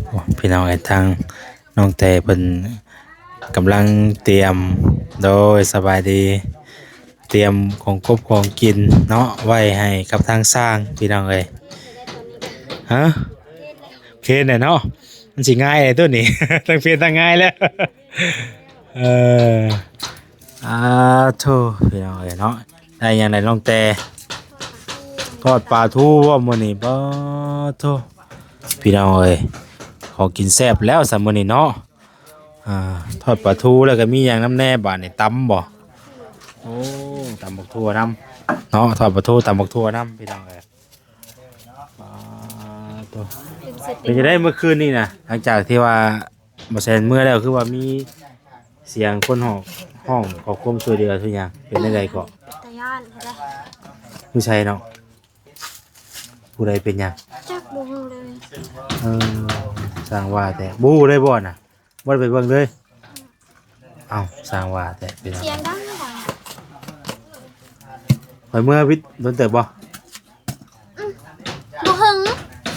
ໂອ້ ພີ່ນ້ອງເອີຍ ທາງນ້ອງແຕເພິ່ນກຳລັງຕຽມ ໂດຍ ສະບາຍດີ ຕຽມຂອງກົບຂອງກິນເນາະ ໄວ້ໃຫ້ກັບທາງຊ່າງ ພີ່ນ້ອງເອີຍ. ຮະ? ເພນແຫຼະເນາະ ມັນຊິງ່າຍແຫຼະໂຕນີ້ ທັງເພນທັງງ່າຍແລ້ວ. ເອີ ອາໂທ ພີ່ນ້ອງເອີຍເນາະ ໄດ້ຫຍັງໄດ້ນ້ອງແຕ? ທອດປາທູບໍ່ມື້ນີ້? ປາໂທ ພີ່ນ້ອງເອີຍ ຂອງກິນແຊບແລ້ວຊະມື້ນີ້ເນາະ. ອ່າ ທອດປາທູ ແລ້ວກໍມີຫຍັງນຳແດ່ບາດນີ້? ຕຳບໍ່? ໂອ້ ຕຳບັກຖົ່ວນຳເນາະ ທອດປາທູ ຕຳບັກຖົ່ວນຳ ພີ່ນ້ອງເອີຍ. ປາໂທ ເປັນຈັ່ງໃດເມື່ອຄືນນີ້ນະ ຫຼັງຈາກທີ່ວ່າບໍ່ແຊນເມືອແລ້ວ ຄືວ່າມີສຽງຄົນຮ້ອງ ຮ້ອງຂໍຄວາມຊ່ວຍເຫຼືອ ຄືຫຍັງ ເປັນຈັ່ງໃດເກາະ? ຕາຢ້ານແທ້ ຢູ່ໃສເນາະ? ຜູ້ໃດເປັນຫຍັງ? ຈັກ ບໍ່ຮູ້ເລີຍ. ເອີ ຊ່າງວ່າແທ້ ບໍ່ຮູ້ເລີຍບໍ່ນະ? ບໍ່ໄດ້ໄປເບິ່ງເລີຍ. ເອົ້າ ຊ່າງວ່າແທ້ ເປັນຫຍັງ? ສຽງດັງໆ. ຂ້ອຍເມືອວິດດົນເຕີບບໍ່? ອືມ ບໍ່ເຖິງ.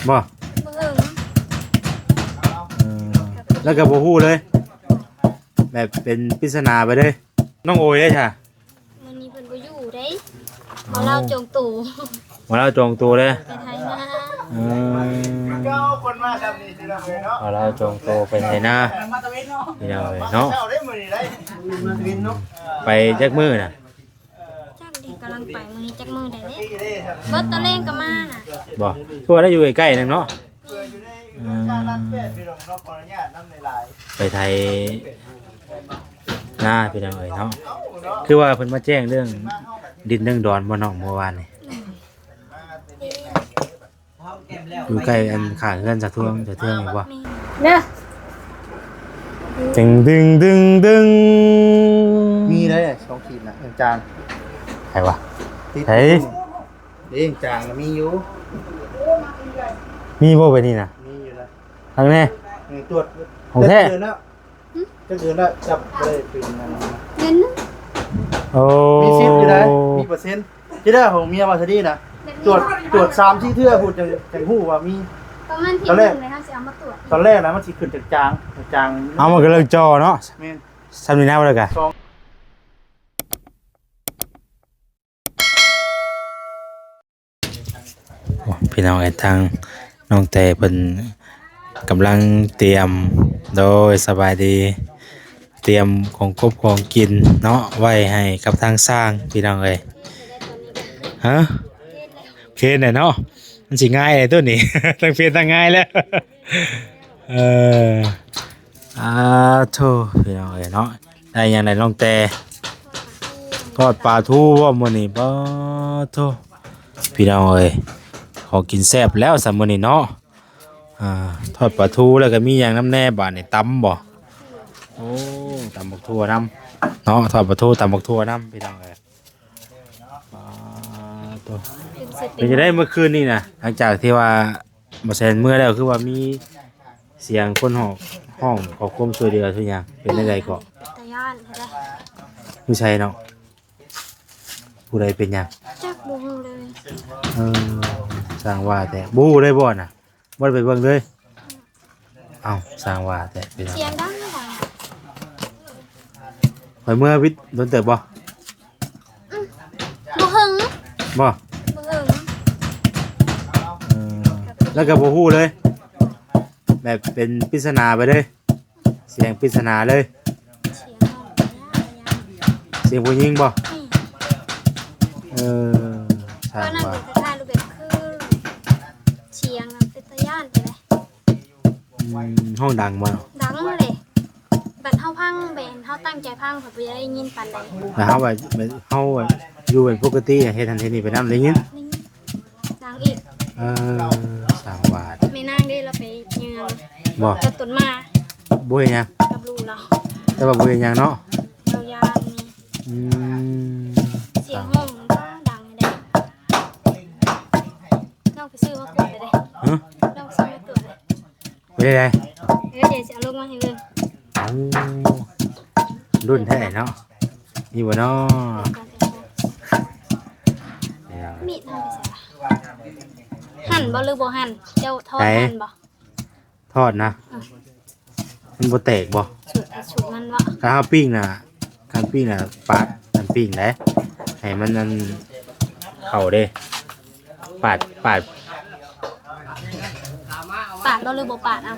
ບໍ່? ບໍ່ເຖິງ. ເອີ ແລ້ວກໍບໍ່ຮູ້ເລີຍ ແບບເປັນປິດສະໜາໄປເລີຍ. ນ້ອງໂອຍເດ້ຊະ? ມື້ນີ້ເພິ່ນບໍ່ຢູ່ເດ້ ໝໍລາວຈອງໂຕ. ໝໍລາວຈອງໂຕເດ້? ໄປໄຖນາ. ເອີ ໝໍລາວຈອງໂຕໄປໄຖນາ ພີ່ນ້ອງເອີຍເນາະ. ໄປຈັກມື້ນະ? ຈັກເດ້ ກຳລັງໄປ ມື້ນີ້ຈັກມື້ໄດ້ເດ້ ເບິດຕອນແລງກໍມານະ. ບໍ່ ຄືວ່າໄດ້ຢູ່ໃກ້ໆ ໜຶ່ງເນາະ. ອືມ ໄປໄຖນາ ພີ່ນ້ອງເອີຍເນາະ. ຄືວ່າເພິ່ນມາແຈ້ງເລື່ອງດິນເລື່ອງດອນບໍ່ນ້ອງ ເມື່ອວານນີ້? ຢູ່ໃກ້ອັນຂ້າງເຮືອນສາທວງ ສາທວງນີ້ບໍ່? ເດີ ຕຶງ ດຶງ ດຶງ ດຶງ. ມີໄດ້ສອງຂີດນະ ຈາງໆ. ໃຜວະ? ຕິດ ໃຜ? ເດ້ ຈາງນະມີຢູ່. ມີບໍ່ໃບນີ້ນະ? ມີຢູ່ນະ. ທາງແນ່ ເອີ ຕວດ ຂອງແທ້ ຈັກເດືອນແລ້ວ? ຫຶ? ຈັກເດືອນແລ້ວ? ຈັບບໍ່ໄດ້ເປັນອັນນັ້ນນະ. ເດືອນໜຶ່ງ. ໂອ້ ມີສິດຢູ່ໃດ໋ ມີເປີເຊັນ. ທີ່ແລກຂອງເມຍວ່າຊະດີນະ ຕວດ ຕວດສາມສີ່ເທື່ອພຸ້ນ ຈັ່ງ ຈັ່ງຮູ້ວ່າມີ. ປະມານທີໜຶ່ງເລີຍ ເຮົາຊິເອົາມາຕວດ. ຕອນແລກນະ ມັນຊິຂຶ້ນຈາງໆ ຈາງໆ. ເອົາ ມັນກໍເລີກຈໍເນາະ. ແມ່ນ. ຊ່ຳນີ້ນະ ບໍ່ໄດ້ກະ ສອງ ໂອ້ ພີ່ນ້ອງເອີຍ ທາງນ້ອງແຕເພິ່ນກຳລັງຕຽມ ໂດຍ ສະບາຍດີ ຕຽມຂອງກົບຂອງກິນເນາະ ໄວ້ໃຫ້ກັບທາງຊ່າງ ພີ່ນ້ອງເອີຍ. ຮະ? ເພນແຫຼະເນາະ ມັນຊິງ່າຍແຫຼະໂຕນີ້ ທັງເພນທັງງ່າຍແລ້ວ. ເອີ ອາໂທ ພີ່ນ້ອງເອີຍເນາະ ໄດ້ຫຍັງໄດ້ນ້ອງແຕ? ທອດປາທູບໍ່ມື້ນີ້? ປາໂທ ພີ່ນ້ອງເອີຍ ຂອງກິນແຊບແລ້ວຊະມື້ນີ້ເນາະ. ອ່າ ທອດປາທູ ແລ້ວກໍມີຫຍັງນຳແດ່ບາດນີ້? ຕຳບໍ່? ໂອ້ ຕຳບັກຖົ່ວນຳເນາະ ທອດປາທູ ຕຳບັກຖົ່ວນຳ ພີ່ນ້ອງເອີຍ. ປາໂທ ເປັນຈັ່ງໃດເມື່ອຄືນນີ້ນະ ຫຼັງຈາກທີ່ວ່າບໍ່ແຊນເມືອແລ້ວ ຄືວ່າມີສຽງຄົນຮ້ອງ ຮ້ອງຂໍຄວາມຊ່ວຍເຫຼືອ ຄືຫຍັງ ເປັນຈັ່ງໃດເກາະ? ຕາຢ້ານແທ້ ຢູ່ໃສເນາະ? ຜູ້ໃດເປັນຫຍັງ? ຈັກ ບໍ່ຮູ້ເລີຍ. ເອີ ຊ່າງວ່າແທ້ ບໍ່ຮູ້ເລີຍບໍ່ນະ? ບໍ່ໄດ້ໄປເບິ່ງເລີຍ. ເອົ້າ ຊ່າງວ່າແທ້ ໄປເບິ່ງ ສຽງດັງໆ. ຂ້ອຍເມືອວິດດົນເຕີບບໍ່? ອືມ ບໍ່ເຖິງ. ບໍ່? ບໍ່ເຖິງ. ເອີ ແລ້ວກໍບໍ່ຮູ້ເລີຍ ແບບເປັນປິດສະໜາໄປເລີຍ ສຽງປິດສະໜາເລີຍ. ສຽງຮ້ອງ ສຽງຜູ້ຍິງບໍ່? ອືມ ເອີ ຊ່າງວ່າ ແບບຄື ສຽງເປັນຕາຢ້ານໄປເລີຍ. ອືມ ຮ້ອງດັງບໍ່? ດັງເລີຍ ບັດເຮົາຟັງ ແບບເຮົາຕັ້ງໃຈຟັງ ເຮົາບໍ່ໄດ້ຍິນປານໃດ. ແລ້ວເຮົາວ່າ ເຮົາຢູ່ເປັນປົກກະຕິ ເຮັດຫັ້ນເຮັດນີ້ໄປນຳ ໄດ້ຍິນ? ໄດ້ຍິນ. ນາງອີກ ເອີ ຊ່າງວ່າ ແມ່ນາງເດ້ ລາວໄປເຮືອນ. ບໍ່? ກັບຕົ້ນໝາກ ບໍ່ເຮັດຫຍັງ ກັບລູກລາວ ແຕ່ວ່າບໍ່ເຮັດຫຍັງເນາະ. ລາວຢ້ານນີ້. ອືມ ສຽງຮ້ອງມັນກໍດັງເດ້. ນ້ອງໄປຊື້ມາກວດເດ້. ຮະ? ນ້ອງໄປຊື້ມາກວດເດ້. ເປັນໃດ? ເອີ ດຽວຊິເອົາລົງມາໃຫ້ເບິ່ງ. ໂອ້ ລຸ້ນແທ້ເນາະ ມີບໍ່ເນາະ? ມີດເຮົາໄປໃສລະ? ຫັ້ນບໍ່ ຫຼືບໍ່ຫັ້ນ? ເຈົ້າທອດ ໃສ? ຫັ້ນບໍ່? ທອດນະ ອ່ະ ມັນບໍ່ແຕກບໍ່? ສູດ ສູດມັນເນາະ ຄັນເຮົາປີ້ງນະ ຄັນປີ້ງນະປາດ ຄັນປີ້ງໄດ໋ ໃຫ້ມັນອັນເຂົ້າເດ້ ປາດ ປາດ ປາດບໍ່ ຫຼືບໍ່ປາດເອົາ?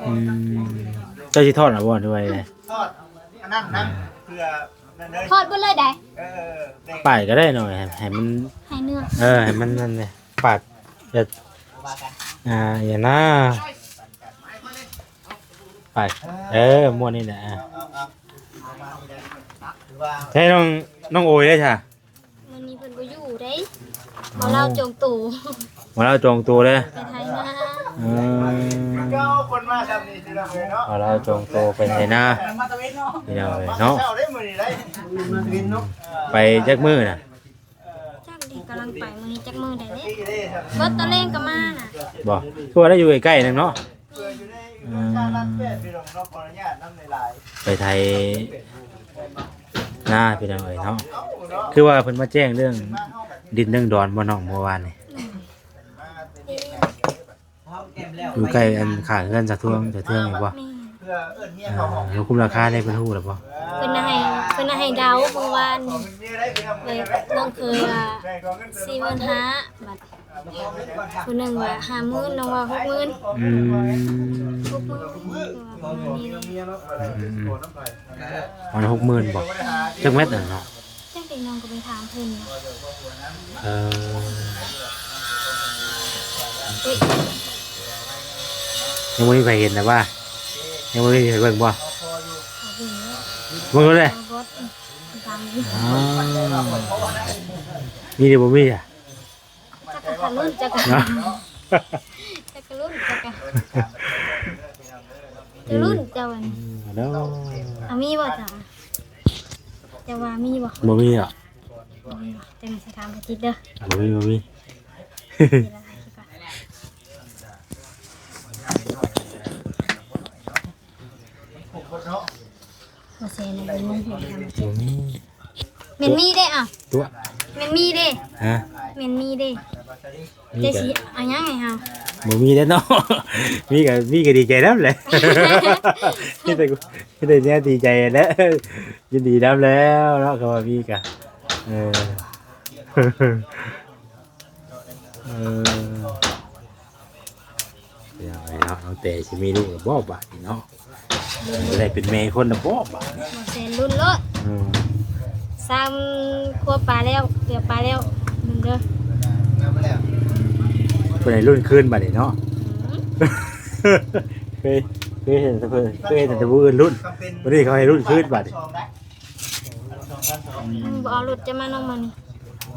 ອືມ ເຈົ້າຊິທອດເອົາບໍ່ ຫຼືວ່າໃດ? ທອດ ອັນນັ້ນນະ ເພື່ອນັ້ນເລີຍ ທອດເບິດເລີຍໄດ໋ ເອີ ປາດກໍໄດ້ໜ້ອຍ ໃຫ້ ໃຫ້ມັນ ໃຫ້ເນື້ອ ເອີ ໃຫ້ມັນນັ້ນເລີຍ ປາດແບບ ອ່າ ຢ່ານະ ໄປ ເອີ ມ່ວນນີ້ແຫຼະ ອ່າ ໃຊ້ນ້ອງ ນ້ອງໂອຍໄດ້ຊະ ມື້ນີ້ເພິ່ນບໍ່ຢູ່ເດ້ ໝໍລາວຈອງໂຕ ໝໍລາວຈອງໂຕເດ້ ໄປໄຖນາ ອືມ ເຈົ້າຄົນມາຊ່ຳນີ້ຊິລະເອີຍເນາະ ໝໍລາວຈອງໂຕໄປໄຖນາ ພີ່ນ້ອງເອີຍເນາະ ເຊົ້າເດ້ມື້ນີ້ໄດ້ ມາຕະເວັນເນາະ ໄປຈັກມື້ນະ? ຈັກເດ ກຳລັງໄປ ມື້ນີ້ຈັກມື້ໃດເດ້ ເບິດຕອນແລງກໍມານະ ບໍ່ ຄືວ່າໄດ້ຢູ່ໃກ້ໆ ໜຶ່ງເນາະ ອືມ ໄປໄຖນາ ພີ່ນ້ອງເອີຍເນາະ ຄືວ່າເພິ່ນມາແຈ້ງເລື່ອງດິນເລື່ອງດອນບໍ່ນ້ອງ ເມື່ອວານນີ້? ຢູ່ໃກ້ອັນຂ້າງເຮືອນສາທວງ ສາທວງນີ້ບໍ່? ແມ່ນ ເອີ ຮູ້ຄຸມລາຄາໄດ້ ເພິ່ນຮູ້ແລ້ວບໍ່? ເພິ່ນໃຫ້ ເພິ່ນໃຫ້ເດົາເມື່ອວານນີ້ ເອີ ນ້ອງເຄີຍວ່າສີ່ໝື່ນຫ້າ ບາດຜູ້ໜຶ່ງວ່າຫ້າໝື່ນ ນ້ອງວ່າຫົກໝື່ນ ອືມ ຫົກໝື່ນ ປະມານນີ້ ອືມໆໆ ປະມານຫົກໝື່ນບໍ່? ຈັກແມັດນັ້ນເນາະ? ຈັກເດ ນ້ອງກໍໄປຖາມເພິ່ນນະ ເອີ ຍັງບໍ່ມີໃຜເຫັນນະວ່າ ຍັງບໍ່ມີໃຜເບິ່ງບໍ່? ເບິ່ງແລ້ວ ເບິ່ງແລ້ວເດ້ ອໍ ມີຫຼືບໍ່ມີອະ? ຈັກກະລຸ້ນ ຈັກກະ ເນາະ ຈັກກະລຸ້ນ ຈັກກະ ຈະລຸ້ນເຈົ້າອັນ ອືມ ເນາະ ອາ ມີບໍ່ເຈົ້າ? ເຈົ້າວ່າມີບໍ່? ບໍ່ມີດອກ ບໍ່ມີບໍ່? ຈັ່ງຊິຖາມພະຈິດເດີ ບໍ່ມີ ບໍ່ມີ ບໍ່ແຊນະ ບໍ່ມີ ບໍ່ມີ ແມ່ນມີເດ້ ອ້າວ ຕົວະ ແມ່ນມີເດ້ ຮະ ແມ່ນມີເດ້ ມີ ແຕ່ ກະ ຊິເອົາຫຍັງໃຫ້ເຮົາ? ບໍ່ມີແລ້ວເນາະ ມີກະ ມີກະດີໃຈນຳແຫຼະ ມີແຕ່ ມີແຕ່ແນວດີໃຈແຫຼະ ຍິນດີນຳແລ້ວເນາະ ຄຳວ່າມີກະ ເອີ ເອີ ພີ່ນ້ອງເອີຍເນາະ ນ້ອງແຕຊິມີລູກແລ້ວບໍ່ບາດນີ້ເນາະ ຊິໄດ້ເປັນແມ່ຄົນແລ້ວບໍ່ບາດນີ້ ບໍ່ແຊນລຸ້ນໂລດ ອືມ ສາມຂວບປາຍແລ້ວ ເກືອບປາຍແລ້ວ ລຸ້ນເດີ ຜູ້ໃດລຸ້ນຄືນບາດນີ້ເນາະ ອືມ ເຄີຍ ເຄີຍເຫັນແຕ່ເພິ່ນ ເຄີຍເຫັນແຕ່ຜູ້ອື່ນລຸ້ນ ບາດນີ້ເຂົາໃຫ້ລຸ້ນຄືນບາດນີ້ ອືມ ບໍ່ເອົາລົດຈະມານ້ອງມານີ້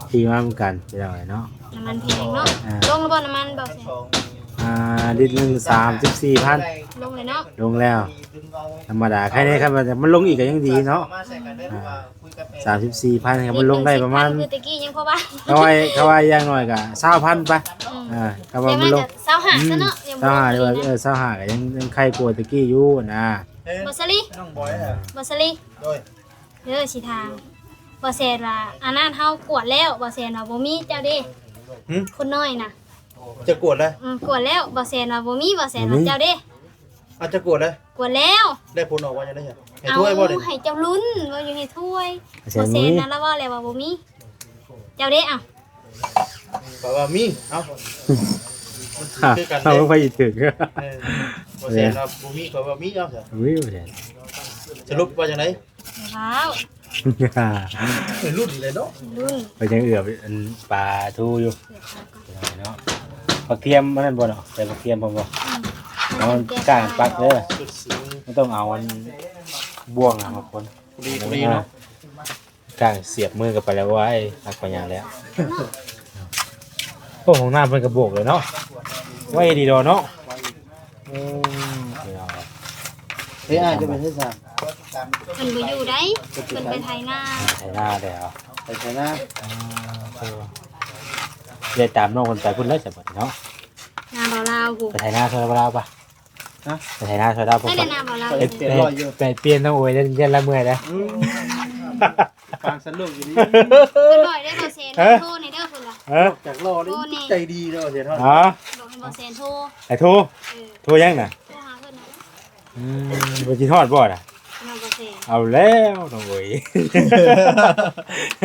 ຂີ່ມານຳກັນ ພີ່ນ້ອງເອີຍເນາະ ນ້ຳມັນແພງເນາະ ອ່າ ລົງແລ້ວບໍ່ນ້ຳມັນ ບໍ່ແພງ ອ່າ ລິດໜຶ່ງສາມສິບສີ່ພັນ ລົງແລ້ວເນາະ ລົງແລ້ວ ທຳມະດາ ໃຄແນ່ ຄັນວ່າມັນລົງອີກກໍຍັງດີເນາະ ອ່າ ສາມສິບສີ່ພັນ ຄັນມັນລົງໄດ້ປະມານ ຄືແຕ່ກີ້ຍັງພໍວ່າ ເຂົາວ່າ ເຂົາວ່າຢ່າງໜ້ອຍກໍຊາວພັນໄປ ອືມ ອ່າ ຄັນວ່າມັນລົງ ຊາວຫ້າ ອືມ ຊະເນາະ ຍັງບໍ່ລົງ ຊາວຫ້າ ເອີ ຊາວຫ້າກໍຍັງ ຍັງໄຄກວ່າແຕ່ກີ້ຢູ່ນະ ບໍ່ສາລີ ນ້ອງບອຍ ບໍ່ສາລີ ໂດຍ ເດີ ຊິຖາມ ບໍ່ແຊນວ່າ ອັນນັ້ນເຮົາກວດແລ້ວ ບໍ່ແຊນວ່າບໍ່ມີ ເຈົ້າເດ້ ຫຶ? ຄົນນ້ອຍນະ ຈະກວດແລ້ວ ອືມ ກວດແລ້ວ ບໍ່ແຊນວ່າບໍ່ມີ ບໍ່ແຊນວ່າ ບໍ່ມີ ເຈົ້າເດ້ ອາດຈະກວດແລ້ວ ກວດແລ້ວ ໄດ້ຜົນອອກວ່າຈັ່ງໃດ? ໃຫ້ຖ້ວຍບໍ່ເດ້? ເອົາ ໃຫ້ເຈົ້າລຸ້ນ ວ່າຢູ່ໃຫ້ຖ້ວຍ ບໍ່ແຊນ ບໍ່ແຊນນັ້ນລະເວົ້າແລ້ວວ່າບໍ່ມີ ເຈົ້າເດ້ ເອົ້າ ກໍວ່າມີ ເອົ້າ ຄືກັນເດ້ ເອົາ ໃຜຖືກ ເອີ ບໍ່ແຊນວ່າບໍ່ມີ ກໍວ່າມີ ເອົ້າ ບໍ່ມີ ບໍ່ແຊນ ສະຫຼຸບວ່າຈັ່ງໃດ? ວ້າວ ເອີ ລຸ້ນເລີຍເນາະ ລຸ້ນ ໄປຍັງເອື້ອມອັນປາທູຢູ່ ເນາະ ຜັກທຽມອັນນັ້ນບໍ່ເນາະ ໃສ່ຜັກທຽມພ້ອມບໍ່? ອືມ ເອົາກ້າງປັກເດີ ມັນຕ້ອງເອົາອັນບ່ວງມາຄົນ ພໍດີ ພໍດີເນາະ ກ້າງສຽບມືກັນໄປແລ້ວ ໂອ້ຍ ຄັກປານຫຍັງແລ້ວ ໂອ້ ຫ້ອງນ້ຳເພິ່ນກະໂບກເລີຍເນາະ ໄວດີດອກເນາະ. ໂອ້ ເອີ ອ້າຍຈະໄປໃສຊະ? ເພິ່ນບໍ່ຢູ່ໃດ ເພິ່ນໄປໄຖນາ ໄຖນາແລ້ວ ໄປໄຖນາ ອ່າ ເອີ ໄດ້ຕາມນ້ອງເພິ່ນໄປພຸ້ນແລ້ວຊະບັດນີ້ເນາະ ນາບ່າວລາວພຸ້ນ ໄປໄຖນາຊ່ອຍບ່າວລາວປະ ຮະ ໄປໄຖນາຊ່ອຍລາວປະ ໄປ ໄປ ໄປປ່ຽນນ້ອງໂອຍ ຢ້ານລາວເມື່ອຍເດ້ ອືມ ປາງສັນລູກຢູ່ນີ້ ເພິ່ນບອກໄດ້ບໍ່ແຊນ ໂທໃນເດີເພິ່ນວ່າ ເອີ ຈາກຫຼໍ່ນີ້ໃຈດີເດີເພິ່ນ ຮະ ບອກໃຫ້ ບໍ່ແຊນໂທ ໃຫ້ໂທ ເອີ ໂທຫຍັງນະ? ໂທຫາເພິ່ນນະ. ອືມ ເພິ່ນຄິດຮອດບໍ່ນະ? ນ້ອງບໍ່ແຊນ ເອົາແລ້ວນ້ອງເອີຍ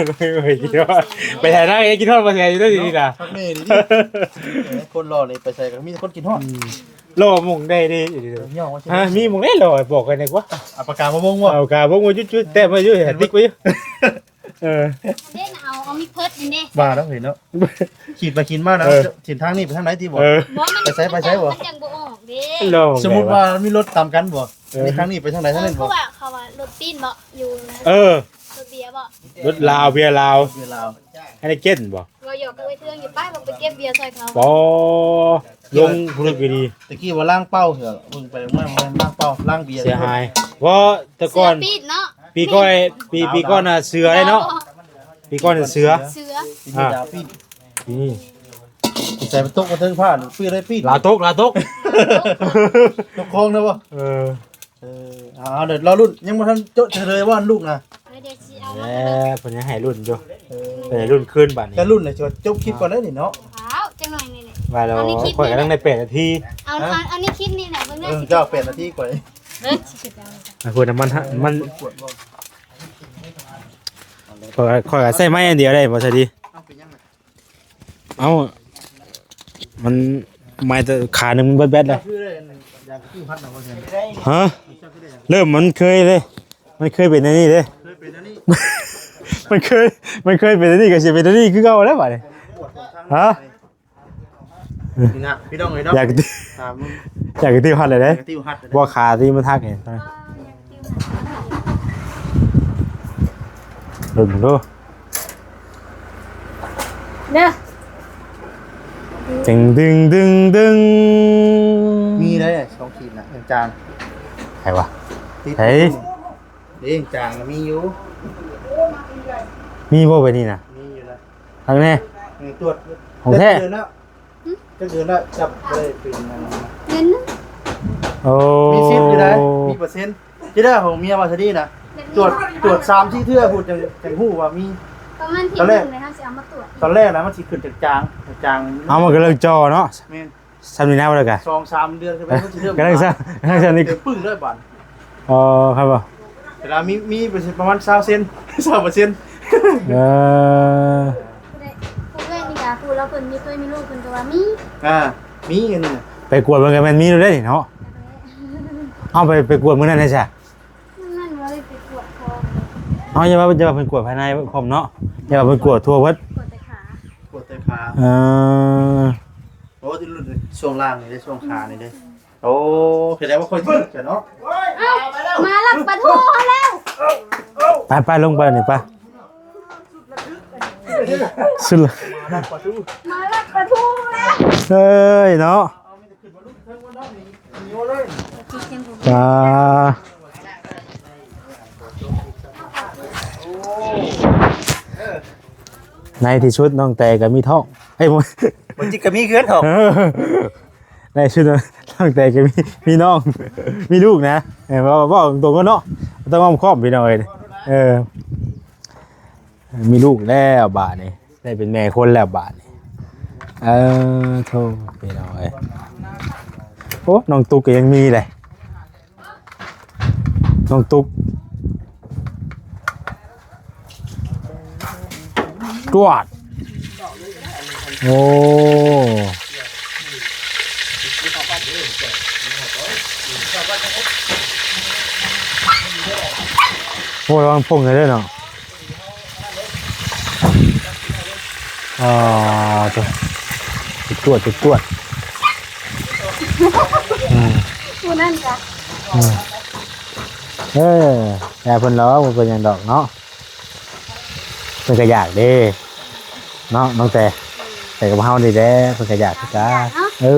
ນ້ອງເອີຍຄິດຮອດ ໄປໄທນະ ຄິດຮອດບໍ່ແຊນຢູ່ເດີນີ້ນະ. ຄັກແນ່ນີ້ ຄົນຫຼໍ່ນີ້ໄປໃສກໍມີແຕ່ຄົນຄິດຮອດ. ອືມ ຫຼໍ່ໝ່ອງໃດເດ້? ເອີ ຍ່ອງວ່າຊິ ຮະ ມີໝ່ອງໃດຫຼໍ່ ບອກກັນແດ່ກວ່າ. ເອົາປາກກາມາວົງບໍ່? ເອົາປາກກາວົງໄວ້ຈຸດໆ ແຕ້ມໄວ້ຢູ່ ຕິກໄວ້ຢູ່. ເອີ ເດ້ນະ ເອົາ ເອົາມີເພິດນີ້ເດ້ ວ່າແລ້ວເຫັນເນາະ ຂີດໄປຂີດມານະ. ເອີ ເສັ້ນທາງນີ້ໄປທາງໃດຕິບໍ່? ເອີ ບໍ່ ມັນ ໄປໃສ ໄປໃສບໍ່? ມັນຍັງບໍ່ອອກເດ້. ສມມຸດວ່າມີລົດຕາມກັນບໍ່? ເອີ ນີ້ທາງນີ້ໄປທາງໃດ ທາງນັ້ນບໍ່? ເອີ ຄືວ່າເຂົາວ່າລົດປີ້ນບໍ່ ຢູ່ ເອີ ລົດເບຍບໍ່? ລົດລາວ ເບຍລາວ ເບຍລາວ ໃຫ້ໄດ້ເກັນບໍ່? ເວົ້າຫຍອກກັບໄອ້ເທື່ອງຢູ່ ໄປ ບໍ່ໄປເກັບເບຍຊ່ອຍເຂົາ. ບໍ່ ລົງພຸ້ນລະປີນີ້ ຕະກີ້ວ່າລ້າງເປົ້າເທື່ອ ເບິ່ງໄປເບິ່ງມາບໍ່ແມ່ນລ້າງເປົ້າ ລ້າງເບຍ ເສຍຫາຍ. ເພາະແຕ່ກ່ອນ ເສືອປີ້ນເນາະ ປີກ່ອນ ປີ ປີກ່ອນນະເສືອເດ້ເນາະ ປີກ່ອນນະເສືອ ເສືອ ປີນີ້ດາວປີ້ນ ປີນີ້ ໃສ່ມັນຕົກມາເທິງຜ້າ ປີ້ນໄດ້ປີ້ນ ລາວຕົກ ລາວຕົກ ຕົກຄອງນະບໍ່? ເອີ ເອີ ເອົາ ເອົາ ດຽວລໍລຸ້ນ ຍັງບໍ່ທັນໂຈະເສຍເລີຍວ່າລູກນະ. ເອີ ດຽວຊິເອົາມາ ເອີ ເພິ່ນຍັງໃຫ້ລຸ້ນຢູ່ ເອີ ເພິ່ນໃຫ້ລຸ້ນຄືນບາດນີ້ ຈະລຸ້ນໃຫ້ຈົບຄລິບກ່ອນເດ້ນີ້ເນາະ. ອ້າວ ຈັກໜ້ອຍນີ້ແຫຼະ ວ່າແລ້ວ ເອົາໃນຄລິບ ຂ້ອຍກຳລັງໄດ້ແປດນາທີ. ເອົາ ເອົາ ເອົາໃນຄລິບນີ້ແຫຼະ ເບິ່ງເດີ ເອີ ຊິເຈົ້າແປດນາທີ ຂ້ອຍ ເບິ່ງ ໃຫ້ເພິ່ນນຳມັນ ມັນ ຂ້ອຍ ຂ້ອຍກໍໃຊ້ໄມ້ອັນດຽວໄດ້ບໍ່ຊະດີ? ເອົາ ເປັນຫຍັງນະ? ເອົ້າ ມັນໄມ້ແຕ່ຂາໜຶ່ງມັນເບິດແບັດແລ້ວ. ຮະ? ເລີ່ມມັນເຄີຍເດ້ ມັນເຄີຍເປັນອັນນີ້ເດ້ ເຄີຍເປັນອັນນີ້ ມັນເຄີຍ ມັນເຄີຍເປັນອັນນີ້ກໍຊິເປັນອັນນີ້ຄືເກົ່າແລ້ວບາດນີ້. ຮະ? ນີ້ນະ ພີ່ນ້ອງເອີຍເນາະ ຢາກ ຢາກກະຕິວຮັດເລີຍເດ້ ກະຕິວຮັດເລີຍເດ້ ບໍ່ຂາທີ່ມັນຫັກນີ້. ເບິ່ງເບິ່ງດູ ເດີ ເຕັງດຶງດຶງດຶງ ມີໄດ້ສອງຂີດນະ ຈາງໆ ໃຜວະ? ຕິດ ໃຜ? ເດ້ ຈາງມີຢູ່ ມີບໍ່ແບບນີ້ນະ? ມີຢູ່ນະ ຄັກແນ່ ເອີ ຕວດ ຂອງແທ້ ຈັກເດືອນແລ້ວ ຈັກເດືອນແລ້ວ ຈັບບໍ່ໄດ້ເປັນອັນນັ້ນນະ ເດືອນໜຶ່ງ ໂອ້ ມີສິດຢູ່ໃດ໋ ມີເປີເຊັນ ຈະໄດ້ຂອງເມຍວ່າຊະດີນະ ຕວດ ຕວດສາມສີ່ເທື່ອພຸ້ນ ຈັ່ງ ຈັ່ງຮູ້ວ່າມີ ປະມານທິດໜຶ່ງເລີຍ ເຮົາຊິເອົາມາຕວດ ຕອນແລກນະ ມັນຊິຂຶ້ນຈາງໆ ຈາງ ເອົາ ມັນກໍເລີກຈໍເນາະ ແມ່ນ ຊ່ຳນີ້ນະ ບໍ່ໄດ້ກະ ສອງສາມເດືອນ ກໍເລີ່ມ ກໍເລີ່ມ ກໍເລີ່ມ ກຳລັງສ້າງ ກຳລັງສ້າງນີ້ ເປັນປຶ້ງເລີຍບາດ ອໍ ຄັບບໍ່ ເວລາມີ ມີປະມານຊາວເຊັນ ຊາວເປີເຊັນ ເອີ ຜູ້ໃດ ຜູ້ເອື້ອຍນີ້ກະ ຜູ້ລາວເພິ່ນມີ ເຄີຍມີລູກ ເພິ່ນກໍວ່າມີ ອ່າ ມີອັນນີ້ ໄປກວດເບິ່ງກໍແມ່ນມີໂລດເດ້ນີ້ເນາະ ເອົາໄປ ໄປກວດມື້ນັ້ນໄດ້ຊະ ມື້ນັ້ນບໍ່ໄດ້ໄປກວດພ້ອມ ເອົາ ຢ່າວ່າ ຢ່າວ່າເພິ່ນກວດພາຍໃນພ້ອມເນາະ ຢ່າວ່າເພິ່ນກວດທົ່ວເບິດ ກວດແຕ່ຂາ ກວດແຕ່ຂາ ເອີ ໂອ້ ທີ່ລຸ້ນຊ່ວງລ່າງນີ້ເດ້ ຊ່ວງຂານີ້ເດ້ ໂອ້ ສະແດງວ່າຂ້ອຍຖືກແລ້ວເນາະ ເອົ້າ ມາລັກປາທູເຮົາແລ້ວ ໄປ ໄປ ລົງໄປນີ້ໄປ ສຸດລະ ມາລັກປາທູເຮົາແລ້ວ ເອີຍເນາະ ອ່າ ໃນທີ່ສຸດນ້ອງແຕກໍມີທ້ອງ ເອີຍ ບໍ່ຈິກກໍມີເຮືອນທ້ອງ ໃນທີ່ສຸດນ້ອງແຕກໍມີ ມີນ້ອງ ມີລູກນະ ເອີ ເວົ້າ ເວົ້າຕົງໆ ເນາະ ຕ້ອງອ້ອມຄ້ອມພີ່ນ້ອງເອີຍ ເອີ ມີລູກແລ້ວບາດນີ້ ໄດ້ເປັນແມ່ຄົນແລ້ວບາດນີ້ ເອີ ໂທ້ ພີ່ນ້ອງເອີຍ ໂອ້ ນ້ອງຕຸກກໍຍັງມີເດ້ ນ້ອງຕຸກ ຈວດ ໂອ້ ໂອ້ ລະວັງພົງໃຫ້ເດີເນາະ ອ່າ ໂທ້ ຈວດ ຈວດ ອືມ ຜູ້ນັ້ນກະ ອືມ ເອີ ແຕ່ເພິ່ນລອງ ບໍ່ເປັນຫຍັງດອກເນາະ ເພິ່ນກະຢາກເດ້ ເນາະ ນ້ອງແຕ ແຕ່ກັບເຮົານີ້ແຫຼະ ເພິ່ນກະຢາກຄືກັນ ເອີ. ອື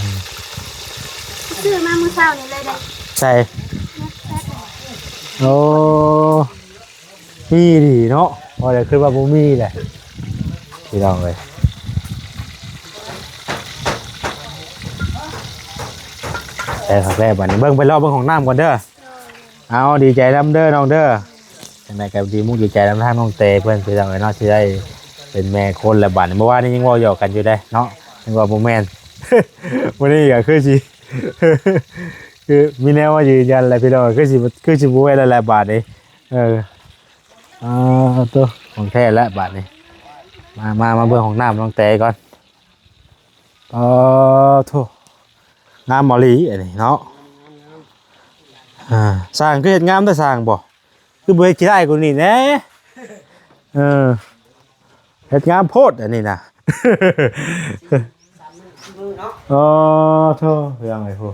ມ ຊື້ມາມື້ເຊົ້ານີ້ເລີຍເດ້ ໃສ່ ໂອ້ ມີດີເນາະ ວ່າແລ້ວ ຄືວ່າບໍ່ມີແຫຼະ ພີ່ນ້ອງເອີຍ ແຕ່ຄັກແລ້ວ ບາດນີ້ເບິ່ງ ໄປເລາະເບິ່ງຫ້ອງນ້ຳກ່ອນເດີ. ເອົາ ດີໃຈນຳເດີນ້ອງເດີ ຈັ່ງໃດກໍດີມຸກດີໃຈນຳທາງນ້ອງແຕເພິ່ນ ພີ່ນ້ອງເອີຍເນາະ ທີ່ໄດ້ ປັນແມ່ຄົນແລ້ວບາດນີ້. ເມື່ອວານນີ້ຍັງເວົ້າຫຍອກກັນຢູ່ເດ້ເນາະ ຍັງວ່າບໍ່ແມ່ນ. ມື້ນີ້ກໍຄືຊິ ຄືມີແນວມາຢືນຢັນແລ້ວພີ່ນ້ອງ ຄືຊິ ຄືຊິບໍ່ແມ່ນແລ້ວແຫຼະບາດນີ້. ເອີ ອ່າ ໂຕ ຂອງແທ້ແລ້ວບາດນີ້. ມາ ມາ ມາເບິ່ງຫ້ອງນ້ຳນ້ອງແຕກ່ອນ. ອໍ ໂທ້ ງາມອີ່ຫຼີອັນນີ້ເນາະ. ອ່າ ຊ່າງຄືເຮັດງາມແທ້ຊ່າງບໍ? ຄືບໍ່ເຮັດຂີ້ຮ້າຍກວ່ານີ້ແດ່? ເອີ ເຮັດງາມໂພດອັນນີ້ນະ. ອໍ ໂທ້ ເປັນຫຍັງໄອ້ຜູ້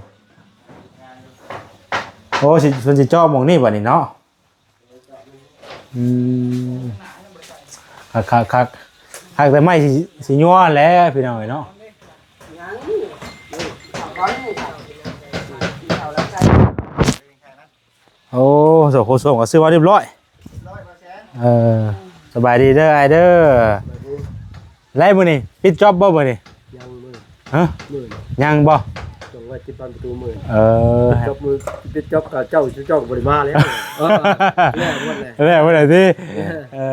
ໂອ້ ຊິ ເພິ່ນຊິເຈາະໝ່ອງນີ້ບັດນີ້ເນາະ. ອືມ ຄັກໆໆ ຄັກແຕ່ໄມ້ຊິ ຊິຍົວແຫຼະພີ່ນ້ອງເອີຍເນາະ. ໂອ້ ໂຖ ໂຄສວມກໍຊື້ມາຮຽບຮ້ອຍ. ເອີ ສະບາຍດີເດີອ້າຍເດີ. ໄລມື້ນີ້ປິດຈອບບໍ່ມື້ນີ້? ຍັງມື້ ຮະ? ມື້ ຍັງບໍ່? ຕ້ອງໄວ້ຕິດບານປະຕູມື້. ເອີ ປິດຈອບມື້ ປິດຈອບກະເຈົ້າ ເຈົ້າກໍບໍ່ໄດ້ມາແລ້ວ. ເອີ ແລ້ວໝົດແລ້ວ ແລ້ວໝົດແລ້ວຕິ. ເອີ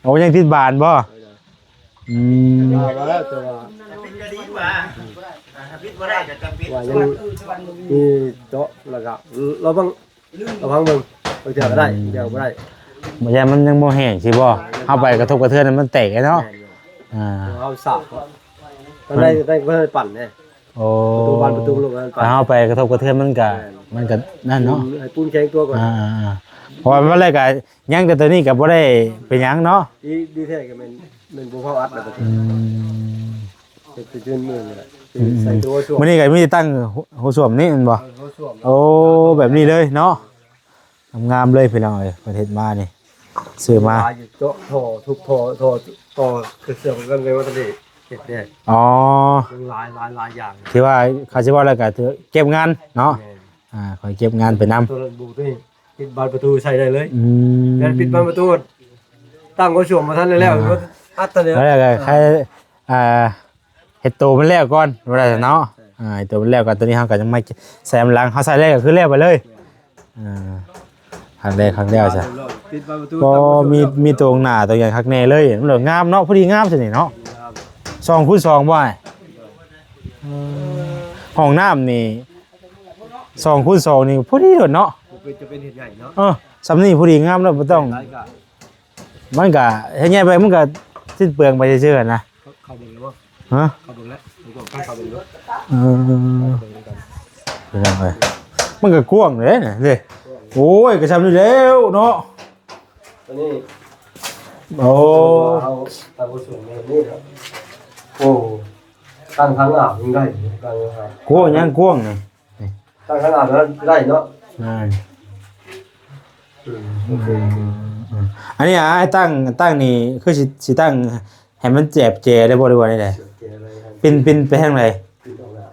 ໂອ້ ຍັງຕິດບານບໍ່? ເອີ ອືມ ມາແລ້ວ ແຕ່ວ່າ ປິດກໍດີກວ່າ ປິດບໍ່ໄດ້ກໍຈຳເປັນ ວ່າຍັງມີເຈາະ ແລ້ວກໍລະວັງ ລະວັງເບິ່ງ ບາງເທື່ອກໍໄດ້ ບາງເທື່ອກໍບໍ່ໄດ້. ບໍ່ຢ້ານມັນຍັງບໍ່ແຫ້ງຊິບໍ່? ເຮົາໄປກະທົບກະເທືອນໃຫ້ມັນແຕກເນາະ. ແມ່ນຢູ່ ອ່າ ເຮົາສາບ ມັນໄດ້ ໄດ້ ໄດ້ ໄດ້ປັ່ນເດ້. ໂອ້ ປະຕູບານປະຕູໂລກນັ້ນໄປ ຖ້າເຮົາໄປກະທົບກະເທືອນມັນກະ ແມ່ນ ມັນກະນັ້ນເນາະ ໃຫ້ປູນແຂງຕົວກ່ອນ. ອ່າໆ ເພາະວ່າມັນແລ້ວກະຍັງແຕ່ໂຕນີ້ກະບໍ່ໄດ້ເປັນຫຍັງເນາະ. ດີ ດີແທ້ກະແມ່ນ ແມ່ນບໍ່ເຜົາອັດແລ້ວ. ອືມ ເຮັດໄປຈົນມື້ນີ້ແຫຼະ ອືມ ໃສ່ໂຖສ້ວມ. ມື້ນີ້ກະມີແຕ່ຕັ້ງໂຖ ໂຖສ້ວມນີ້ແມ່ນບໍ່? ເອີ ໂຖສ້ວມ. ໂອ້ ແບບນີ້ເລີຍເນາະ. ງາມໆເລີຍພີ່ນ້ອງເອີຍ ເພິ່ນເຮັດມານີ້ ຊື້ມາ ເຈາະທໍ່ ທຸບທໍ່ ທໍ່ ຕໍ່ເຊື່ອມກັນໄປວ່າຊັ້ນເດ ເຮັດແດ່. ອໍ ຫຼາຍ ຫຼາຍ ຫຼາຍຢ່າງ ທີ່ວ່າເຂົາຊິເວົ້າແລ້ວກໍຖືເກັບງານເນາະ. ແມ່ນ ອ່າ ຂ້ອຍເກັບງານໄປນຳ. ໂຕນັ້ນບູໂຕນີ້ປິດບານປະຕູໃສ່ໄດ້ເລີຍ. ອືມ ແມ່ນ ປິດບານປະຕູ ຕັ້ງໂຖສ້ວມບໍ່ທັນໄດ້ແລ້ວ ອ່າ ອັດຕະເລີຍ ແລ້ວກໍໃຄ ອ່າ ເຮັດໂຕມັນແລ້ວກ່ອນ ວ່າໄດ້ເນາະ. ອ່າ ເຮັດໂຕມັນແລ້ວກ່ອນ ໂຕນີ້ເຮົາກໍຍັງມາແຊມຫຼັງ ເຮົາໃສ່ແລ້ວກໍຄືແລ້ວໄປເລີຍ. ອ່າ ຄັກແລ້ວ ຄັກແລ້ວຊະ. ບໍ່ມີ ມີໂຕຂ້າງໜ້າໂຕຫຍັງຄັກແນ່ເລີຍ ມັນງາມເນາະ ພໍດີງາມຊະນີ້ເນາະ. ສອງຄູນສອງບໍ່ອ້າຍ? ເອີ ຫ້ອງນ້ຳນີ້ສອງຄູນສອງນີ້ພໍດີໂລດເນາະ. ບໍ່ເປັນ ຈະເປັນເຮັດໃຫຍ່ເນາະ. ເອີ ສ່ຳນີ້ພໍດີງາມແລ້ວ ບໍ່ຕ້ອງ ມັນກະເຮັດໃຫຍ່ໄປ ມັນກະສິ້ນເປືອງໄປຊື່ໆນະ. ເຂົ້າເບິ່ງແລ້ວບໍ່? ຮະ? ເຂົ້າເບິ່ງແລ້ວ ເຂົ້າເບິ່ງແລ້ວ. ເອີ ເປັນຫຍັງເອີຍ? ມັນກະກວ້າງເດ້ນະເດ້. ໂອ້ຍ ກະຊ່ຳນີ້ແລ້ວເນາະ ອັນນີ້. ໂອ້ ເຮົາຕັ້ງບໍ່ສູງແບບນີ້ເນາະ. ໂອ້ ຕັ້ງທາງອາບຍັງໄດ້ ຕັ້ງທາງອາບ ໂອ້ ຍັງກວ້າງນີ້. ຕັ້ງຂະໜາດນັ້ນໄດ້ເນາະ. ແມ່ນ ອືມ ໂອເຄ ອືມ ອັນນີ້ອ້າຍຕັ້ງ ຕັ້ງນີ້ຄືຊິ ຊິຕັ້ງໃຫ້ມັນແຈບແຈໄດ້ບໍ່ ຫຼືວ່າແນວໃດ? ແຈໄດ້ ປິ່ນ ປິ່ນໄປທາງໃດ? ປິ່ນອອກໜ້າ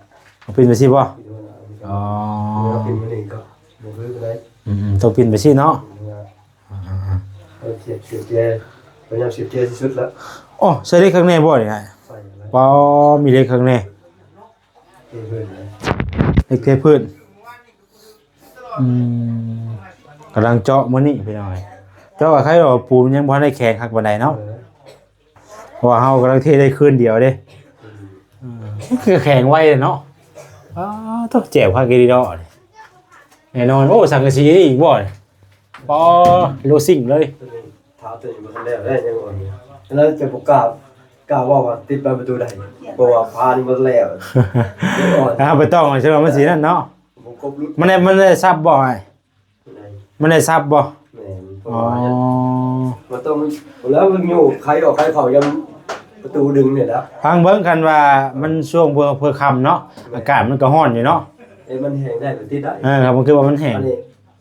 ເອົາປິ່ນໄປຊີ້ບໍ່? ປິ່ນອອກໜ້າ ອໍ ແລ້ວປິ່ນມານີ້ກໍບໍ່ຄືກັນໄດ໋. ອືມ ຕ້ອງປິ່ນໄປຊີ້ເນາະ. ອືມ ເອົາສຽບ ສຽບແຈ ພະຍາຍາມສຽບແຈທີ່ສຸດລະ. ໂອ້ ໃສ່ເຫຼັກຄັກແນ່ບໍ່ນີ້? ໃສ່ແລ້ວ ປາ ມີເຫຼັກຄັກແນ່. ເທພື້ນ ເຫຼັກເທພື້ນ. ອືມ ກຳລັງເຈາະມື້ນີ້ພີ່ນ້ອງເອີຍ. ເຈາະກະໄຄວ່າປູນຍັງບໍ່ທັນໄດ້ແຂງຄັກປານໃດເນາະ. ເອີ ເພາະວ່າເຮົາກຳລັງເທໄດ້ຄືນດຽວເດ້. ອືມ ເອີ ຄືແຂງໄວເນາະ. ອ້າ ໂທ້ ແຈບຄັກອີ່ຫຼີເນາະ. ແນ່ນອນ. ໂອ້ ສັງກະສີນີ້ອີກບໍ່? ປໍ ໂລຊິງເລີຍ. ຖ້າຕົວນີ້ບໍ່ທັນແລ້ວເດ້ ຍັງອ່ອນຢູ່. ອັນນັ້ນຈະບໍ່ກ້າ ກ້າເວົ້າວ່າຕິດບານປະຕູໃດ ເພາະວ່າຝານີ້ບໍ່ແລ້ວ. ຍັງອ່ອນ ຖ້າໄປຕ້ອງເອົາ ຊິວ່າມັນຊິນັ້ນເນາະ. ບໍ່ຄົບຫຼຸດ ມັນໄດ້ ມັນໄດ້ສັບບໍ່ອ້າຍ? ມັນໄດ້ສັບບໍ່? ແມ່ນ ເພາະວ່າ ອໍ ມັນຕ້ອງ ແລ້ວມັນໂຍກໄຂອອກໄຂເຂົ້າ ຍາມປະຕູດຶງນີ້ແຫຼະ. ຟັງເບິ່ງ ຄັນວ່າມັນຊ່ວງເພື່ອ ເພື່ອຄ່ຳເນາະ ແມ່ນ ອາກາດມັນກໍຮ້ອນຢູ່ເນາະ. ເອີ ມັນແຫ້ງໄດ້ ມັນຕິດໄດ້. ເອີ ຄັບ ມັນຄືວ່າມັນແຫ້ງ ອັນນີ້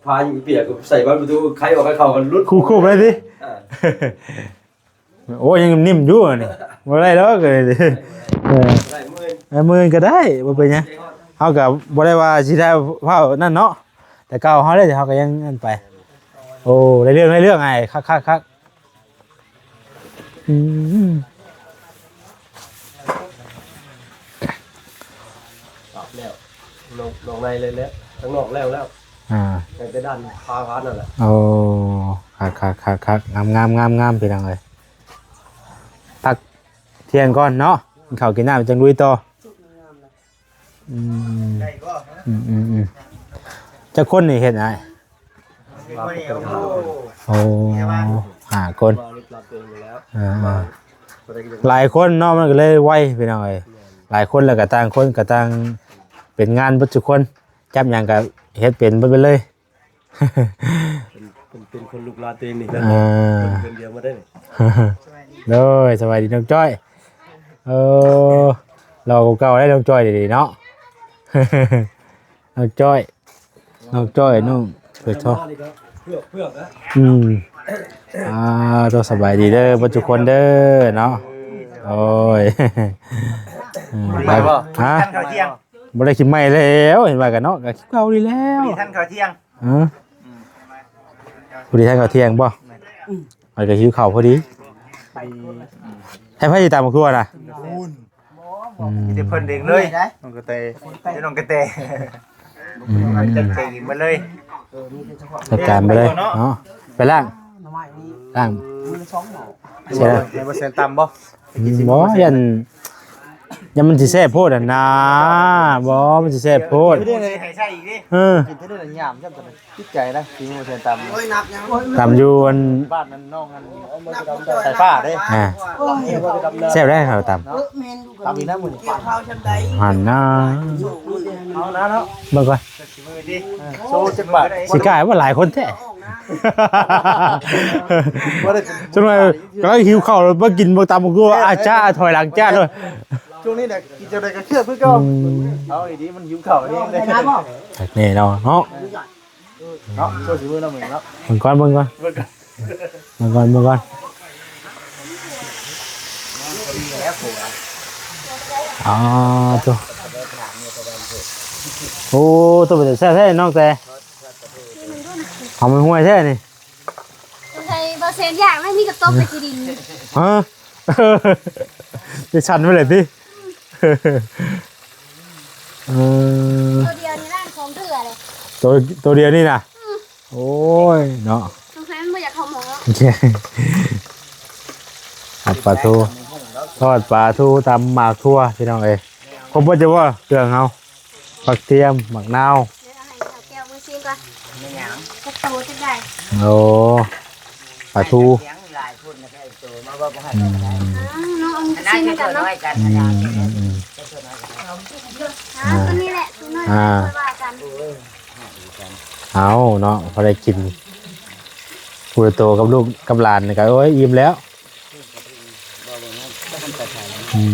ຝາຍັງປຽກ ໃສ່ບານປະຕູ ໄຂອອກໄຂເຂົ້າ ມັນຫຼຸດ ຄູບໆເລີຍຕິ. ອ່າ ໂອ້ ຍັງນິ້ມຢູ່ອັນນີ້ ບໍ່ໄດ້ດອກ. ເອີ ໄດ້ມື້ ໄດ້ມື້ອື່ນກໍໄດ້ ບໍ່ເປັນຫຍັງ. ເຮົາກໍບໍ່ໄດ້ວ່າຊິໄດ້ຟ້າວນັ້ນເນາະ ແຕ່ເກົ່າເຮົາເດ້ ເຮົາກໍຍັງນັ້ນໄປ. ໂອ້ ໄດ້ເລື່ອງ ໄດ້ເລື່ອງອ້າຍ ຄັກໆໆ. ອືມ ປັບແລ້ວ ນອກ ນອກໃນເລີຍແຫຼະ ທາງນອກແລ້ວແລ້ວ. ອ່າ ຍັງແຕ່ດ້ານຝາ ຝານັ້ນແຫຼະ. ໂອ້ ຄັກໆໆໆ ງາມໆໆໆ ພີ່ນ້ອງເອີຍ. ຕ ທ່ຽງກ່ອນເນາະ ກິນເຂົ້າກິນນ້ຳ ຈັ່ງລຸຍຕໍ່. ອືມ ອືມໆໆ ຈັກຄົນນີ້ເຮັດອ້າຍ? ໂອ້ ຫ້າຄົນ. ອ່າໆ ຫຼາຍຄົນເນາະ ມັນກໍເລີຍໄວ ພີ່ນ້ອງເອີຍ. ຫຼາຍຄົນແລ້ວກໍຕ່າງຄົນກໍຕ່າງເປັນງານເບິດທຸກຄົນ ຈັບຫຍັງກໍເຮັດເປັນເບິດໄປເລີຍ. ເປັນ ເປັນ ເປັນຄົນລູກຫຼານຕົວເອງນີ້ ເອີ ເປັນ ເປັນດຽວໝົດເດ້ນີ້. ໂດຍ ສະບາຍດີນ້ອງຈ້ອຍ. ເອີ ຫຼໍ່ກວ່າເກົ່າແລ້ວນ້ອງຈ້ອຍ ດຽວນີ້ເນາະ. ນ້ອງຈ້ອຍ ນ້ອງຈ້ອຍ ນ້ອງເຜືອກ ເຜືອກ ເຜືອກນະ. ອືມ ອ່າ ໂຕ ສະບາຍດີເດີ ເບິດທຸກຄົນເດີເນາະ. ໂອ້ຍ ອືມ ໄປບໍ່? ຮະ? ບໍ່ໄດ້ກິນໄມ້ແລ້ວ ເຫັນວ່າກັນເນາະ ກໍຄືເກົ່ານີ້ແລ້ວ. ບໍ່ທັນເຂົ້າທ່ຽງ. ຮະ? ອືມ ພໍດີທ່ານເຂົ້າທ່ຽງບໍ່? ແມ່ນ. ມັນກໍຫິວເຂົ້າພໍດີ. ໃຜ ໃຜຊິຕຳບັກທົ່ວນະ? ອືມ ມີແຕ່ເພິ່ນເອງເລີຍ ນ້ອງກະແຕ ເຈົ້ານ້ອງກະແຕ. ອືມ ຈັດແຈງເອງມາເລີຍ ຈັດການໄປເລີຍເນາະ. ໄປລ້າງ ລ້າງ ໃຫ້ບໍ່ແຊນຕຳບໍ່? ອືມ ບໍ່ ຢ້ານ ຢ້ານມັນຊິແຊບໂພດຫັ້ນນາ. ບໍ່ ມັນຊິແຊບໂພດ. ເອີ ກິນເທື່ອເດີ ຍາມ ຍາມ ຕິດໃຈນະ ກິນບໍ່ແຊນຕຳ. ຕຳຢູ່ອັນ ບ້ານນັ້ນ ນ້ອງອັນ ສາຍຟ້າເດ້. ອ່າ ແຊບໄດ໋ເຂົາຕຳ. ຕຳອີກນະມື້ນີ້ ຫັ້ນນາ. ເອົານະເນາະ ເບິ່ງກ່ອນ. ໂຊຈັກບາດ ຊິກາຍວ່າຫຼາຍຄົນແທ້. ບໍ່ໄດ້ ສ່ວນຫຼາຍກຳລັງຫິວເຂົ້າ ມາກິນບໍ່ຕຳ ຄືວ່າອາຈາຖອຍຫຼັງຈາດເລີຍ. ຊ່ວງນີ້ນະ ກິນຈັ່ງໃດກໍເຄືອບຄືເກົ່າ. ອືມ ເອົາອີ່ດີ ມັນຫິວເຂົ້າເດ້. ຄັກແນ່ເນາະ ເນາະ ເນາະ ໂຊຊິມືນຳເອງເນາະ. ເບິ່ງກ່ອນ ເບິ່ງກ່ອນ ເບິ່ງກ່ອນ ເບິ່ງກ່ອນ ເບິ່ງກ່ອນ. ອໍ ໂຕ ໂອ້ ໂຕເປັນຕາແຊບແທ້ນ້ອງແຕ. ຫອມຫວຍແທ້ນີ້. ສົງໄສບໍ່ແຊນຢາກແລ້ວ ມີແຕ່ຕົບແຕ່ຂີ້ດິນ. ຮະ? ໄດ້ສັນໄປເລີຍຕິ? ເອີ ໂຕດຽວນີ້ລ້າງສອງເທື່ອເລີຍ. ໂຕ ໂຕດຽວນີ້ນະ? ອືມ ໂອ້ຍເນາະ ສົງໄສມັນບໍ່ຢາກເຂົ້າໝໍ. ທອດປາທູ ທອດປາທູ ຕຳໝາກຖົ່ວ ພີ່ນ້ອງເອີຍ. ຄົບເບິດຢູ່ບໍ່ເຄື່ອງເຮົາ? ຜັກທຽມ ໝາກນາວ. ດຽວເອົາໃຫ້ສາວແກ້ວມື້ຊີ້ນກ່ອນ. ແມ່ນຫຍັງ? ຈັກໂຕຈັກໃດ? ໂອ້ ປາທູ. ຫຼາຍຄົນນະ ໃຜໂຕມາເວົ້າບໍ່ໃຫ້ໄດ້. ອືມ ເອົານ້ອງເອົາມື້ຊີ້ນນຳກັນເນາະ. ອືມໆໆ ເອົາຕົວນີ້ແຫຼະ ຕົວນ້ອຍ ອ່າ ຄ່ອຍວ່າກັນ. ເອົາເນາະ ພໍໄດ້ກິນ ຜູ້ໂຕກັບລູກກັບຫຼານນີ້ກໍ ໂອ້ຍ ອີ່ມແລ້ວ. ອືມ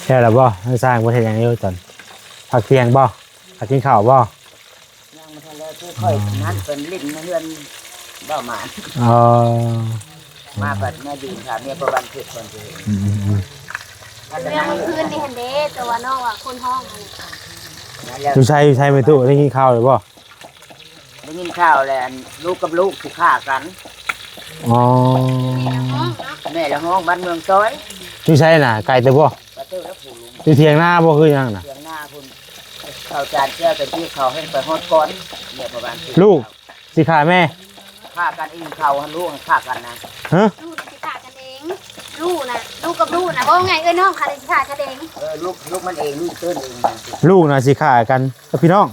ແລ້ວລະບໍ່? ໃຫ້ຊ່າງເພິ່ນເຮັດຫຍັງຢູ່ຕອນ ພັກທ່ຽງບໍ່? ພັກກິນເຂົ້າບໍ່? ຍັງບໍ່ທັນແລ້ວ ຄືຂ້ອຍນັ້ນເພິ່ນຫຼິ້ນເຮືອນເບົາໝານ. ອໍ ມາບັດມາຢືນຖ້າເມຍປະວັນເພິ່ນກ່ອນ. ອືມໆໆ ແລ້ວມື້ຄືນນີ້ຫັ້ນເດ້ ແຕ່ວ່ານ້ອງວ່າຄົນຮ້ອງຫັ້ນ. ຢູ່ໃສ ຢູ່ໃສແມ່ຕູ້ ໄດ້ຍິນຂ່າວແລ້ວບໍ່? ໄດ້ຍິນຂ່າວແລ້ວ ອັນລູກກັບລູກຊິຂ້າກັນ. ອໍ ແມ່ລະຮ້ອງເນາະ ແມ່ລະຮ້ອງ ບ້ານເມືອງຊອຍ. ຢູ່ໃສນະ? ໄກເຕີບບໍ່? ໄກເຕີບແລ້ວ ຢູ່ຖຽງນາບໍ່ ຄືຫຍັງນະ? ຖຽງນາພຸ້ນ ເຂົາຈານແກ້ວ ແຕ່ທີ່ເຂົາໃຫ້ໄປຮອດກ່ອນ ແມ່ປະວານ ລູກຊິຂ້າແມ່ ຂ້າກັນເອງ ເຂົາຫັ້ນ ລູກຫັ້ນຂ້າກັນນະ. ຮະ? ລູກຊິຂ້າກັນເອງ ລູກນະ ລູກກັບລູກນະ ເວົ້າງ່າຍ ເອື້ອຍນ້ອງຂ້າຊິຂ້າກັນເອງ. ເອີ ລູກ ລູກມັນເອງ ລູກເອີ້ນເອງ. ລູກນະຊິຂ້າກັນກັບພີ່ນ້ອງ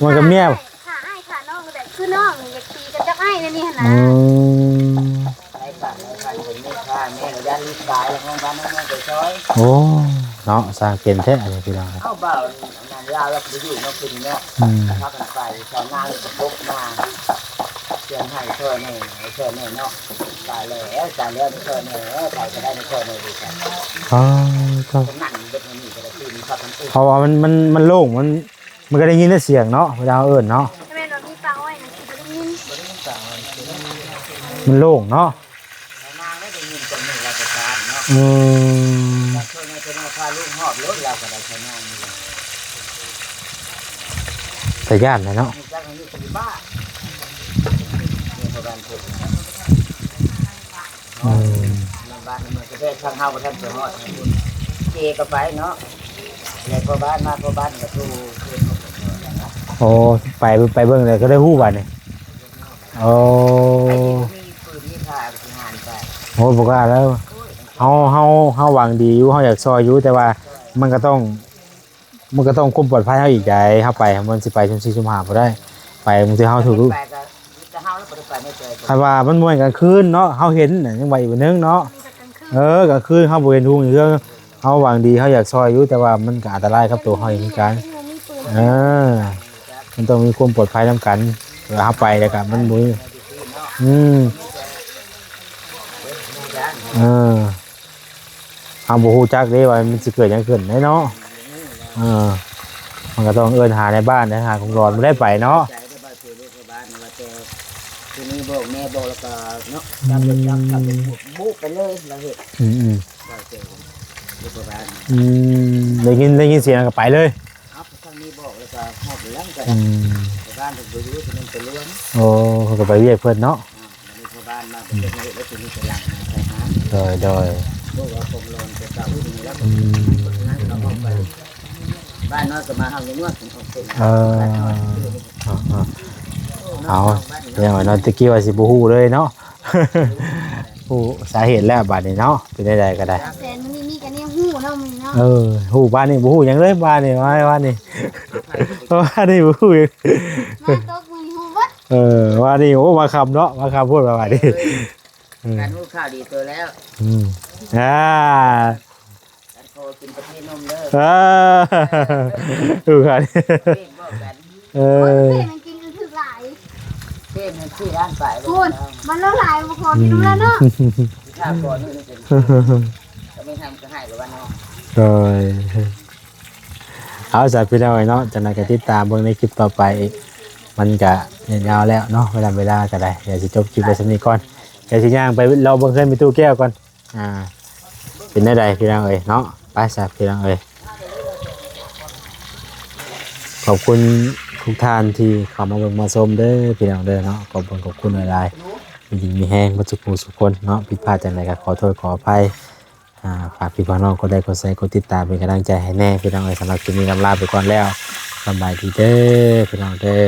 ມັນກັບເມຍ. ຂ້າອ້າຍຂ້ານ້ອງ ແບບຄືນ້ອງນີ້ຢາກຕີກັນກັບອ້າຍແນວນີ້ຫັ້ນນະ. ອືມ ໄດ້ປາກໄດ້ໄຂ່ເປັນເມດຄ່າ ແມ່ລະຢ້ານລູກຊາຍລະຫ້ອງບ້ານຫ້ອງເມືອງໄປຊ່ອຍ. ໂອ້ ເນາະ ສ້າງເປັນແທ້ອັນນີ້ພີ່ນ້ອງ. ເອົາ ບ່າວອັນນັ້ນລາວລະບໍ່ໄດ້ຢູ່ເນາະ ຄືນີ້ເນາະ. ອືມ ພາກັນໄປຊາວນາກະຕົກມາ ເຮືອນໃຫ້ຊ່ອຍແດ່ ໃຫ້ຊ່ອຍແດ່ເນາະ. ຕາຍແລ້ວ ຕາຍແລ້ວ ຊ່ອຍແດ່ ໃຜກໍໄດ້ຊ່ອຍແດ່ ດີກັນ. ອໍ ເຈົ້າ ເພາະວ່າມັນ ມັນ ມັນໂລ່ງ ມັນ ມັນກໍໄດ້ຍິນແຕ່ສຽງເນາະ ເວລາເຮົາເອີ້ນເນາະ. ແມ່ນວ່າມີປາອ້ອຍນະ ຊິບໍ່ໄດ້ຍິນ. ມັນໂລ່ງເນາະ. ນາງໄດ້ຍິນແຕ່ມື້ລາຊະການເນາະ. ອືມ ພາລູກຮອດລົດ ລາວກໍໄດ້ຊະນາງນີ້ແຫຼະ. ຕາຢ້ານແຫຼະເນາະ. ອືມ ນຳບ້ານນຳເມືອງກະແທກ ທາງເຮົາບໍ່ທັນໄປຮອດທາງພຸ້ນ ເຈກະໄປເນາະ ແລ້ວພໍ່ບ້ານມາ ພໍ່ບ້ານກະໂທ. ໂອ້ ໄປ ໄປເບິ່ງແລ້ວກະໄດ້ຮູ້ບາດນີ້. ໂອ້ ໂອ້ ບໍ່ກ້າແລ້ວ. ເຮົາ ເຮົາ ເຮົາຫວັງດີຢູ່ ເຮົາຢາກຊ່ອຍຢູ່ ແຕ່ວ່າມັນກໍຕ້ອງ ມັນກໍຕ້ອງຄວາມປອດໄພເຮົາອີກໃດ. ເຮົາໄປ ມັນຊິໄປຊຸ່ມສີ່ຊຸ່ມຫ້າບໍ່ໄດ້. ໄປບາງເທື່ອເຮົາຖືກ ໄປກໍມີແຕ່ເຮົາແລ້ວບໍ່ໄດ້ໄປໃນໃຈ. ຄັນວ່າມັນບໍ່ແມ່ນກາງຄືນເນາະ ເຮົາເຫັນນະ ຍັງວ່າອີກແນວໜຶ່ງເນາະ. ເອີ ກາງຄືນເຮົາບໍ່ເຫັນຮຸ່ງເທື່ອ. ເຮົາຫວັງດີ ເຮົາຢາກຊ່ອຍຢູ່ ແຕ່ວ່າມັນກໍອັນຕະລາຍກັບໂຕເຮົາເອງຄືກັນ. ເອີ ມັນຕ້ອງມີຄວາມປອດໄພນຳກັນ. ເວລາເຮົາໄປແລ້ວກໍມັນບໍ່ມີ ອືມ ເອີ ເຮົາບໍ່ຮູ້ຈັກເດ້ວ່າມັນຊິເກີດຫຍັງຂຶ້ນເດ້ເນາະ. ເອີ ມັນກໍຕ້ອງເອີ້ນຫາໃນບ້ານ ຫາຂອງຫຼອນ ບໍ່ໄດ້ໄປເນາະ. ໃຈໄດ້ບາດເຈັບລູກບາດວ່າແຕ່ ທີນີ້ບອກແມ່ບອກ ແລ້ວກໍເນາະ ຈັບລົດຈັບຂັບບຸກໄປເລີຍ ລາວເຮັດ ອືມໆ ບາດເຈັບລູກບາດ ອືມ ໄດ້ຍິນ ໄດ້ຍິນສຽງກໍໄປເລີຍ. ເອົາ ທາງນີ້ບອກ ແລ້ວກໍຮອດແລ້ວກໍ ອືມ ໄປບ້ານເພິ່ນບໍ່ຢູ່ ຊິແມ່ນໄປລວມ. ໂອ້ ເພິ່ນກໍໄປວຽກເພິ່ນເນາະ. ອ່າ ບັດນີ້ພໍ່ບ້ານມາ ອືມ ເພິ່ນເຮັດແລ້ວ ຊິມີແຕ່ຫຼັງໃສ່ຫາ. ໂດຍ ໂດຍ ບອກວ່າຄົງລອນແຕ່ເກົ່ານີ້ແລ້ວ ອືມ ນັ້ນກໍອອກໄປ ບ້ານນ້ອຍກໍມາເຮົາຍວດອອກເປັນ ເອີ ບ້ານນ້ອຍ ເອົາ ເອົາ ເອົາ ເອົາ ເປັນຫຍັງວະເນາະ ແຕ່ກີ້ວ່າຊິບໍ່ຮູ້ເລີຍເນາະ. ຮູ້ສາເຫດແລ້ວບາດນີ້ເນາະ ເປັນໄດ້ໃດກໍໄດ້. ແສນມື້ນີ້ມີກະແນວຮູ້ເນາະ ມື້ນີ້ເນາະ. ເອີ ຮູ້ບາດນີ້ບໍ່ຮູ້ຫຍັງເລີຍ ບາດນີ້ ມາວານນີ້ ວານນີ້ບໍ່ຮູ້ຫຍັງ. ມາຕົກມື້ນີ້ຮູ້ເບິດ. ເອີ ວານນີ້ ໂອ້ ມາຄ່ຳເນາະ ມາຄ່ຳໂພດ ວານນີ້. ເອີ ກັນຮູ້ຂ່າວດີໂຕແລ້ວ. ອືມ ອ່າ ກັນຂໍກິນປະເພນມເດີ. ເອີ ຮູ້ຂ່າວດີ ເພນບອກກັນ. ເອີ ເພນມັນກິນຄືຫຼາຍ ເພນມັນສີ່ລ້ານປາຍ ໂອ້ຍ ມັນລະຫຼາຍ ບໍ່ຂໍກິນນຳລະເນາະ. ອືມ ຂ້າວກ່ອນນີ້ມັນເປັນ ກໍມີໃຫ້ມັນກໍໃຫ້ແລ້ວວ່າເນາະ. ໂດຍ ເອົາ ສາພີ່ນ້ອງເອີຍເນາະ ຈັ່ງໃດກໍຕິດຕາມເບິ່ງໃນຄລິບຕໍ່ໄປອີກ. ມັນກະຍາວແລ້ວເນາະ ເວລາ ເວລາກໍໄດ້ ດຽວຊິຈົບຄລິບໄວ້ສ່ຳນີ້ກ່ອນ ດຽວຊິຍ່າງໄປເລາະເບິ່ງເຮືອນແມ່ຕູ້ແກ້ວກ່ອນ. ອ່າ ເປັນແນວໃດພີ່ນ້ອງເອີຍເນາະ. ໄປຊະພີ່ນ້ອງເອີຍ ຂອບຄຸນທຸກທ່ານທີ່ເຂົ້າມາເບິ່ງມາຊົມເດີພີ່ນ້ອງເດີເນາະ. ຂອບຄຸນ ຂອບຄຸນຫຼາຍໆ ຢູ່ດີມີແຮງເບິດສູ່ຜູ້ສູ່ຄົນເນາະ. ຜິດພາດຈັ່ງໃດກໍຂໍໂທດຂໍອະໄພ. ອ່າ ຝາກພີ່ຝາກນ້ອງກົດໄລກົດແຊ ກົດຕິດຕາມເປັນກຳລັງໃຈໃຫ້ແດ່ພີ່ນ້ອງເອີຍ. ສຳລັບຄລິບນີ້ລຳລາໄປກ່ອນແລ້ວ ສະບາຍດີເດີພີ່ນ້ອງເດີ.